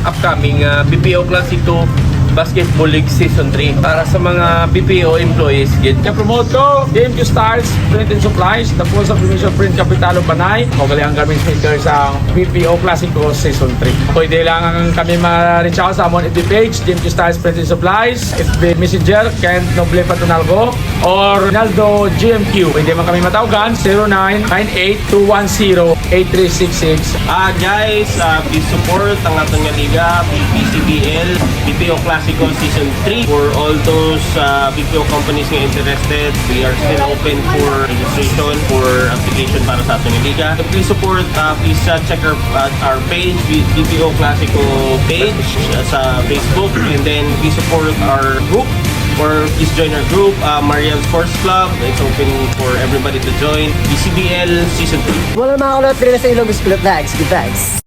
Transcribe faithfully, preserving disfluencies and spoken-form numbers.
Upcoming uh, B P O Classico Basketball League Season three para sa mga B P O employees gid. Ka-promote ko, D M Q Styles Print and Supplies, the full submission print capital of Panay. O gali ang garments maker sa B P O Classico Season three. Pwede lang ang kami ma-reach out sa amon F B page, D M Q Styles Print and Supplies, F B Messenger, Ken Noble Patunalgo, or Ronaldo G M Q. Pwede man kami matawagan, zero nine nine eight two one zero eight three six six. Ah, guys, ah, please support ang aton nga liga, B P C B L, B P O Classico Season three. For all those ah, B P O companies nga interested, we are still open for registration, for application para sa aton nga liga. So please support, ah, please ah, check our, ah, our page, B- B P O Classico page ah, sa Facebook, and then please support our group or please join our group, ah, Mariel Sports Club. It's open for everybody to join. B C B L Season three. Wala mga kulot, diri sa Ilonggo School of Lags. Good vibes.